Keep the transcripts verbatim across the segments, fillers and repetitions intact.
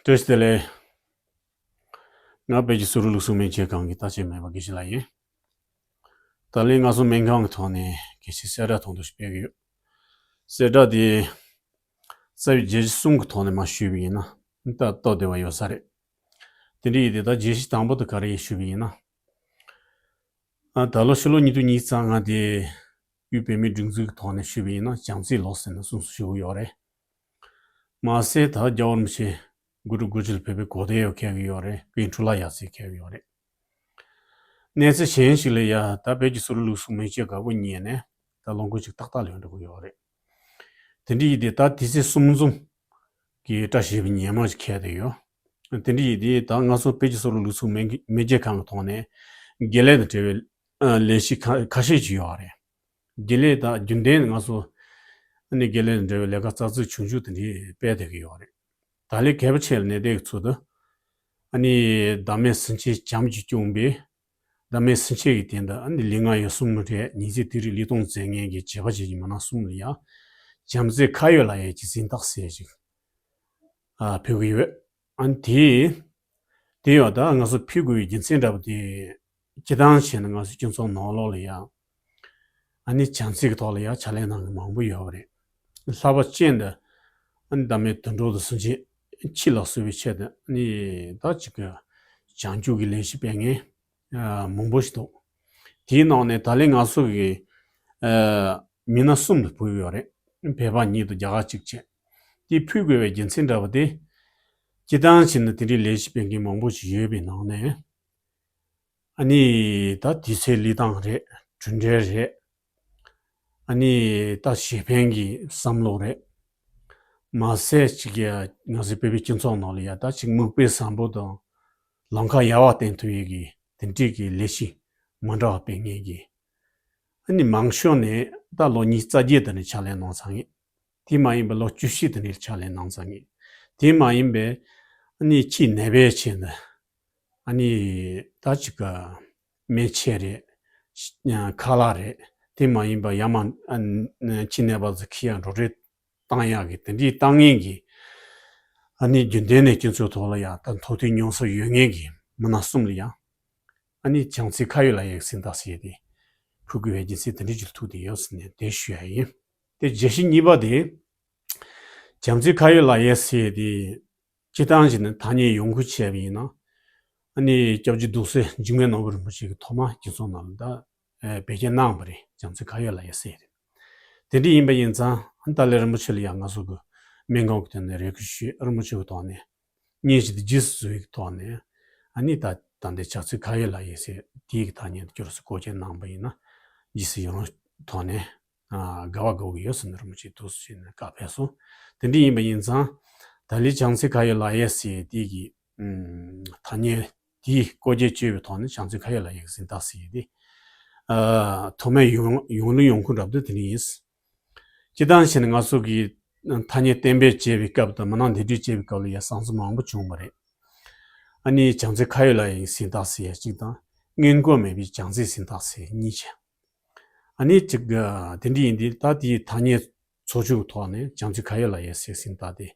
བཀྲ་ཤིས་བདེ་ལེགས། ང་བོད་ཀྱི་སུ་རུ་ལུགས་སྲོལ་སྨན་དཔྱད་ཁང་གི་བརྟག་དཔྱད་སྨན་པ་དགེ་བཤེས་ལགས་ཡིན། ད་ལན་ང་ཚོ་སྨན་ཁང་གི་ཐོག་ནས་གལ་སྲིད་གསལ་བསྒྲགས་ཐུང་ཐུང་ཞིག་སྤེལ་གི་ཡོད། གསལ་བསྒྲགས་དེ་རྩ་བའི་བརྗོད་གཞི་གསུམ་གྱི་ཐོག་ནས་མར་ཞུས་པ་ཡིན་ན་ད་སྟབས་བདེ་བ་ཡོད་ས་རེད། དེ་འདྲ་ཡིན་དུས་ད་བརྗོད་གཞི་དང་པོ་དེ་ག་རེ་ཡིན་ཞུས་པ་ཡིན་ན། ཨ་ད་ལོ་ཕྱི་ལོ་ཉིས་སྟོང་ཉི་ཤུ་རྩ་ལྔ་དེ་དབུས་བོད་མིའི་སྒྲིག་འཛུགས་ཀྱི་ཐོག་ནས་ཞུས་པ་ཡིན་ན་བྱམས་བརྩེའི་ལོ་ཟེར་ནས་སྲུང་བརྩི་ཞུ་གི་ཡོད་རེད། མ་ཟད་ད་རྒྱལ་བ་རིན་པོ་ཆེ་དགུ་དྲུག་དགུ་བཅུ་ལ་བོད་པའི་གོ་སྟོན་ཡང་འཁེལ་གྱི་ཡོད་རེད། ཀུན་འཕྲོ་བརླག་ཡར་ཚེས་འཁེལ་གྱི་ཡོད་རེད། གནས་ཚུལ་གཞན་ཞིག་ལ་ཡ་ད་བོད་ཀྱི་སུ་རུ་ལུགས་སྲོལ་སྨན་དཔྱད་འགག་སྒོ་རྙེད་ནས་ད་ལོ་འགོ་ཅིག་ཏག་ཏག་ལོན་འགྲོ་གི་ཡོད་རེད། དེ་འདྲ་ཡིན་དུས་ད་དུས་ཚོད་གསུམ་འཛོམས་ཀྱི་བཀྲ་ཤིས་པའི་ཉིན་མོ་ཞིག་འཁེལ་བསྡད་ཡོད། དེ་འདྲ་ཡིན་དུས་ད་ང་ཚོ་བོད་ཀྱི་སུ་རུ་ལུགས་སྲོལ་སྨན་སྨན་དཔྱད་ཁང་གི་ཐོག་ནས་དགེ་ལས་དང་འབྲེལ་བའི་ཨ་ལས་གཞི་ཁ་ཁ་ཤས་ཅིག་ཡོད་རེད། དགེ་ལས་དང་རྒྱུན་ལྡན་ང་ཚོ་ཨ་ནི་དགེ་ལས་དང་འབྲེལ་བའི་ལས་ཀ་ཙག་ཙིག་ཆུང་ཆུང་དེ་འདྲ་སྤེལ་བསྡད་ཀྱི་ཡོད་རེད། ད་ལས་གལ་པོ་ཆེ་ལ་གནད་དོན་གྱི་ཚུལ་དུ་ཨ་ནི་བདག་མེད་སེམས་ཅན་བྱམས་ཀྱིས་སྐྱོང་བའི་བདག་མེད་སེམས་ཅན་གྱི་སྟེང་དུ་ཨ་ནི་ལུས་ངག་ཡིད་གསུམ་རེད། ཉིན་མཚན་དུས་རེ་ལུས་གཏོང་མཛད་མཁན་གྱི་བྱེད་པ་བྱེད་ཀྱི་མི་སྣ་གསུམ་ལ་ཡང་བྱམས་བརྩེ་ཁ་ཡོད་ལག་ཡོད་ཀྱི་གཟེངས་རྟགས་ཟེར་ཞིག་ཨ་ཕུལ་གྱི་ཡོད། ཨ་ནི་དེ་དེ་ཡང་ད་ང་ཚོ་ཕུལ་དགོས་པའི་རྒྱུ་མཚན་འདྲ་པོ་དེ་སྤྱིར་བཏང་བྱས་ན་ང་ཚོ་སྤྱི་ཚོགས་ནང་ལོགས་ལ་ཡང་ཨ་ནི་བྱམས་བརྩེ་གི་ཐོག་ལ་ཡང་ཕྱག་ལས་གནང་མཁན་མང་པོ་ཡོད་པ་རེད། ལྷག་པར་ཅན་དུ་ཨ་ནི་བདག་མེད་དུད་འགྲོ་དང་སེམས་ཅན་ཕྱི་ལ་གསོ་བའི་ཆེད་དུ་ཨ་ནི་ད་ཅིག་གི་བྱང་ཆུབ་ཀྱི་ལས་གཞི་སྤེལ་མཁན་ཨ་མང་པོ་ཞིག་འདུག་དེའི་ནང་ནས་ད་ལན་ང་ཚོ་གི་ཨ་མི་སྣ་གསུམ་ལ་ཕུལ་ཡོད་རེད། བོད་པ་གཉིས་དང་རྒྱ་གར་གཅིག་བྱས། དེ་ཕུལ་དགོས་པའི་རྒྱུ་མཚན་འདྲ་པོ་དེ། སྤྱིར་བཏང་བྱས་ན་དེ་འདྲའི་ལས་གཞི་སྤེལ་མཁན་མང་པོ་ཞིག་ཡོད་པའི་ནང་ནས། ཨ་ནི་ད་དུས་ཚོད་བློས་བཏང་རེད། གྲུབ་འབྲས་རེད། ཨ་ནི་ད་གཞན་ཕན་གྱི་བསམ་བློ་རེད། མ་ཟད་ཅིག་གི་ང་ཚོའི་བོད་པའི་སྤྱི་ཚོགས་ནང་ལ་ཡ་ད་ཅིག་མིག་དཔེ་བཟང་པོ་དང་ལམ་ཁ་ཡག་པ་བསྟན་ཐུབ་ཡས་ཀྱི་དེ་འདྲའི་གི་ལས་གཞི་མ་འདྲ་བ་སྤེལ་མཁན་གྱི། ཨ་ནི་མང་ཤོས་ནས་ད་ལོ་ཉི་ཤུ་རྩ་བརྒྱད་དེ་ནས་ཕྱག་ལས་གནང་ཚར་མཁན། དེ་མ་ཡིན་པའི་ལོ་བཅུ་བཞི་དེ་ནས་ཕྱག་ལས་གནང་ཚར་མཁན། དེ་མ་ཡིན་པའི་ཨ་ནི་ཕྱིའི་ནད་པའི་ཆེད་དུ་ཨ་ནི་ད་ཅིག་ག་སྨན་ཆས་རེད། ཁ་ལག་རེད། དེ་མ་ཡིན་པ་ཡ་མ་ཨ་ནི་ཕྱིའི་ནད་པ་ཚོ་ཁྱི་ཡང་འགྲོ་གྲོན་བཏང་ཡག་གི་དེ་འདྲའི་བཏང་མཁན་གྱི་ཨ་ནི་རྒྱུན་ལྡན་ནས་སྤྱི་ཚོགས་ཐོག་ལ་ཡང་ད་ཐོབ་ཐང་མྱོང་ཚོར་ཡོད་མཁན་གྱི་མི་སྣ་གསུམ་ལ་ཡང་ཨ་ནི་བྱམས་བརྩེ་ཁ་ཡོད་ལག་ཡོད་ཀྱི་གཟེངས་རྟགས་ཟེར་ཡས་དེ་ཕུལ་དགོས་པའི་རྒྱུ་མཚན་དེ་འདྲའི་ཅིག་ཐུག་བསྡད་ཡོད་ཟེར་ནས་དེ་ཞུ་ཡ་ཡིན། དེ་བརྗོད་གཞི་གཉིས་པ་དེ། བྱམས་བརྩེ་ཁ་ཡོད་ལག་ཡོད་ཟེར་ཡས་དེ། སྤྱིར་བཏང་བྱས་ན་ཐ་སྙད་ཡོངས་ཁུངས་བྱས་པ་ཡིན་ན། ཨ་ནི་སྐྱབས་རྗེ་རྡོ་རྗེ་འཇིགས་མེད་ནོར་བུ་རིན་པོ་ཆེ་གིས་ཐོག་མར་སྤྱི་ཚོགས་ནང་ལ་ད་བེད་སྤྱོད་གནང་བ་རེད། བྱམས་བརྩེ་ཁ་ཡོད་ལག་ཡོད་ཟེར་ཡས་དེ། དེ་འདྲ་ཡིན་པ་ཡིན་ཙང་ཨ་ནི་ད་ལན་རིན་པོ་ཆེ་ལ་ཡང་ང་ཚོ་གི་སྨན་ཁང་གི་ཐོག་ནས་རེ་སྐུལ་ཞུས། རིན་པོ་ཆེ་གི་ཐོག་ནས་སྙན་ཞུ་དེ་རྗེས་སུ་བཟུང་བའི་ཐོག་ནས་ཨ་ནི་ད་ད་ལྟའི་བྱམས་བརྩེ་ཁ་ཡོད་ལག་ཡོད་ཟེར་དེའི་གི་ཐ་སྙད་དེ་བསྐྱར་གསོ་བཀོལ་སྤྱོད་གནང་པ་ཡིན་ན་རྗེས་སུ་ཡི་རང་ཐོག་ནས་ཨ་དགའ་བ་དགའ་གི་ཡོད་ཟེར་ནས་རིན་པོ་ཆེ་འདུག་ཟེར་ནས་བཀའ་ཕེབས་སོང་། དེ་འདྲ་ཡིན་པ་ཡིན་ཙང་ད་ལན་བྱམས་བརྩེ་ཁ་ཡོད་ལག་ཡོད་ཟེར་དེའི་གི་ཨ་ཐ་སྙད་དེའི་བཀོལ་སྤྱོད་བྱས་པའི་ཐོག་ནས་བྱམས་བརྩེ་ཁ་ཡོད་ལག་ཡོད་ཀྱི་གཟེངས་རྟགས་ཟེར་ཡས་དེ། ཨ་ཐོག་མའི་ཡོང་ཡོང་ལུགས་ཡོང་ཁུངས་འདྲ་པོ་དེ་དེ་འདྲ་ཡིན། སྤྱིར་བཏང་བྱས་ན་ང་ཚོ་གིས་ཐ་སྙད་གཏན་འབེབས་བྱས་པའི་སྐབས་དང་མི་སྣ་འདེམས་སྒྲུག་བྱས་པའི་སྐབས་ལ་ཡ་བསམ་ཚུལ་མང་པོ་བྱུང་བ་རེད། ཨ་ནི་བྱམས་བརྩེ་ཁ་ཡོད་ལག་ཡོད་ཀྱི་གཟེངས་རྟགས་ཟེར་ཡས་གཅིག་དང་སྔོན་འགོག་མེད་པའི་བྱམས་བརྩེའི་གཟེངས་རྟགས་ཟེར་གཉིས་བྱས། ཨ་ནི་གཅིག་གི་དེ་འདྲ་ཡིན་དུས་ད་དེའི་ཐ་སྙད་ཚོགས་ཆུང་གི་ཐོག་ནས་བྱམས་བརྩེ་ཁ་ཡོད་ལག་ཡོད་ཟེར་གཟེངས་རྟགས་དེ་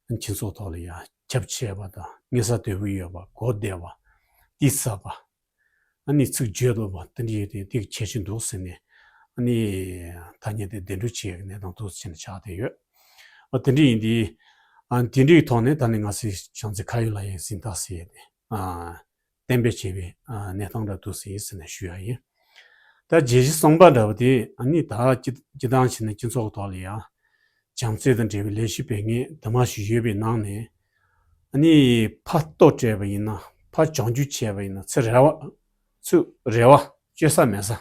སྤྱི་ཚོགས་ཐོག་ལ་ཡ་ཁྱབ་ཆེ་བ་དང་མངོན་གསལ་དོད་པོ་ཡོད་པ། གོ་བདེ་བ། གཏིང་ཟབ་པ། ཨ་ནི་ཚིག་བརྗོད་ཐུབ་པ་དེ་འདྲ་ཡོད་དེ་དེ་གལ་ཆེན་འདུག་ཟེར་ནས་ཨ་ནི་ཐ་སྙད་དེ་འདེམས་སྒྲུག་བྱེད་ཡག་གི་གནས་སྟངས་འདུག་ཟེར་ནས་ཆགས་བསྡད་ཡོད། ཨ་དེ་འདྲ་ཡིན་དུས་ཨ་དེ་འདྲའི་ཐོག་ནས་ད་ནི་ང་ཚོས་བྱམས་བརྩེ་ཁ་ཡོད་ལག་ཡོད་ཀྱི་གཟེངས་རྟགས་ཟེར་ཡས་དེ་ཨ་གཏན་འབེབས་བྱས་པའི་ཨ་གནས་སྟངས་འདྲ་འདུག་ཟེར་ཟེར་ནས་ཞུ་ཡ་ཡིན། ད་བརྗོད་གཞི་གསུམ་པ་འདྲ་བོ་དེ་ཨ་ནི་ད་སྤྱི་སྤྱིར་བཏང་བྱས་ན་སྤྱི་ཚོགས་ཐོག་ལ་ཡ་བྱམས་བརྩེ་དང་འབྲེལ་བའི་ལས་གཞི་སྤེལ་མཁན་དུ་མ་ཞིག་ཡོད་པའི་ནང་ནས་ཨ་ནི་ཕར་གཏོར་སྤྲད་པ་ཡིན་ན། ཕར་བྱང་ཆུབ་བྱས་པ་ཡིན་ན། ཚུར་རེ་བ་ཚུར་རེ་བ་བཅོལ་ས་མེད་ས།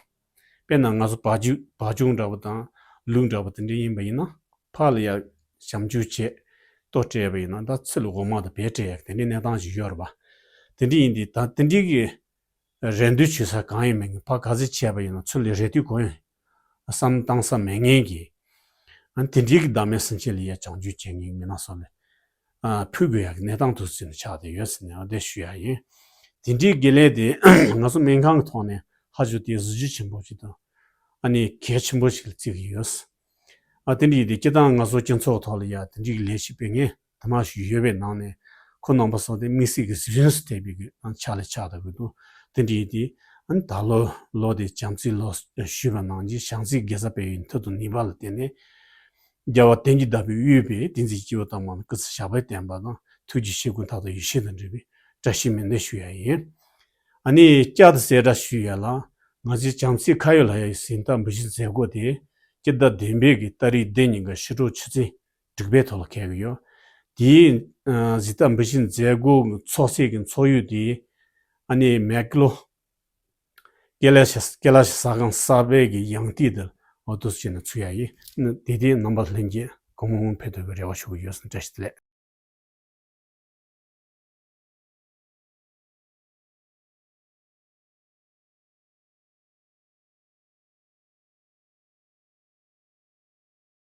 དཔེར་ན་ང་ཚོ་བག་ཆགས་བག་ཆགས་འདྲ་བོ་དང་ལུག་འདྲ་བོ་དེ་འདྲ་ཡིན་པ་ཡིན་ན། ཕར་ལ་ཡ་བྱང་ཆུབ་བྱས་གཏོར་སྤྲད་པ་ཡིན་ན་ད་ཚུར་ལ་འོ་མ་དང་བེ་སྤྲད་ཡག་དེ་འདྲའི་གནས་སྟངས་ཤིག་ཡོད་རེད་པ། དེ་འདྲ་ཡིན་དུས་ད་དེ་འདྲའི་གི་རེ་འདུན་བྱེད་ས་གང་ཡང་མེད་མཁན། ཕར་ག་ཚོད་བྱས་པ་ཡིན་ན་ཚུར་ལ་རེ་ལྟོས་གང་ཡང་བསམ་བཏང་ས་མེད་མཁན་གྱི། ཨ་དེ་འདྲའི་གི་བདག་མེད་སེམས་ཅན་ལ་ཡ་བྱང་ཆུབ་བྱེད་མཁན་མི་སྣ་ཚོ་ལ་ཨ་ཕུལ་དགོས་ཡག་གི་གནས་སྟངས་དུ་ཟིན་ཆགས་བསྡད་ཡོད་ཟེར་ནས་ཨ་དེ་ཞུ་ཡ་ཡིན། དེ་འདྲའི་དགེ་ལས་དེ་ང་ཚོ་སྨན་ཁང་གི་ཐོག་ནས་ཧ་ཅང་དེ་གཟི་བརྗིད་ཆེན་པོ་ཞིག་དང་ཨ་ནི་གལ་ཆེན་པོ་ཞིག་ལ་བརྩི་གི་ཡོད། ཨ་དེ་འདྲ་ཡིན་དུས་སྤྱིར་བཏང་ང་ཚོ་སྤྱི་ཚོགས་ཐོག་ལ་ཡ་དེ་འདྲའི་གི་ལས་གཞི་སྤེལ་མཁན་དུ་མ་ཞིག་ཡོད་པའི་ནང་ནས་ ཁོ་རྣམ་པ་ཚོ་དེ་དམིགས་བསལ་གྱི་གཟིགས་རིམ་སུ་ཐེབས་པའི་གི་ཕྱག་ལས་ཆགས་བསྡད་ཀྱི་འདུག་དེ་འདྲའི་དེ་ཨ་ནི་ད་ལོ་ལོ་དེ་བྱམས་བརྩེའི་ལོ་ཞུས་པ་ནང་བཞིན་བྱམས་བརྩེའི་དགེ་རྩ་སྤེལ་བའི་མཐུ་དང་ནུས་པ་ལ་བརྟེན་ནས། རྒྱལ་བ་བསྟན་གྱི་བདག་པོས་དབུས་པའི་བསྟན་འཛིན་སྐྱེས་བུ་དམ་པ་རྣམས་སྐུ་ཚེ་ཞབས་པད་བརྟན་པ་དང་ཐུགས་རྗེ་ཆེ་དགུ་མཐའ་དག་ཡེ་ཤེས་དང་འདྲེས་པའི་བཀྲ་ཤིས་སྨོན་འདུན་ཞུ་ཡ་ཡིན། ཨ་ནི་བསྐྱར་དུ་གསལ་བསྒྲགས་ཞུ་ཡ་ལ། ང་ཚོའི་བྱམས་བརྩེའི་ཁ་ཡོད་ལག་ཡོད་ཀྱི་གཟེངས་རྟགས་འབུལ་ཞུའི་མཛད་སྒོ་དེ་སྤྱི་ཟླ་བདུན་པའི་གི་ཏ་རིག་བདུན་ཉིན་ག་ཕྱི་དྲོ་ཆུ་ཚོད་དྲུག་པའི་ཐོག་ལ་འཁེལ་གི་ཡོད། དེའི་ཨ་གཟེངས་རྟགས་འབུལ་ཞུའི་མཛད་སྒོ་ཚོགས་སའི་གི་ཚོགས་ཡུལ་དེ་ཨ་ནི་མེག་ལོ་ཀེ་ལ་ཤ་ཀེ་ལ་ཤ་ཟ་ཁང་གསར་པའི་གི་ཡང་ཏི་དེར་འོ་འདུག་སེ་བྱས་ནས་ཚུགས་ཡ་ཡིན། ཨ་ནི་དེ་དེའི་རྣམ་པ་ལྷན་རྒྱས་གང་མང་མང་ཕེབས་ཐུབ་པའི་རེ་བ་ཞུ་གི་ཡོད་ཟེར། བཀྲ་ཤིས་བདེ་ལེགས།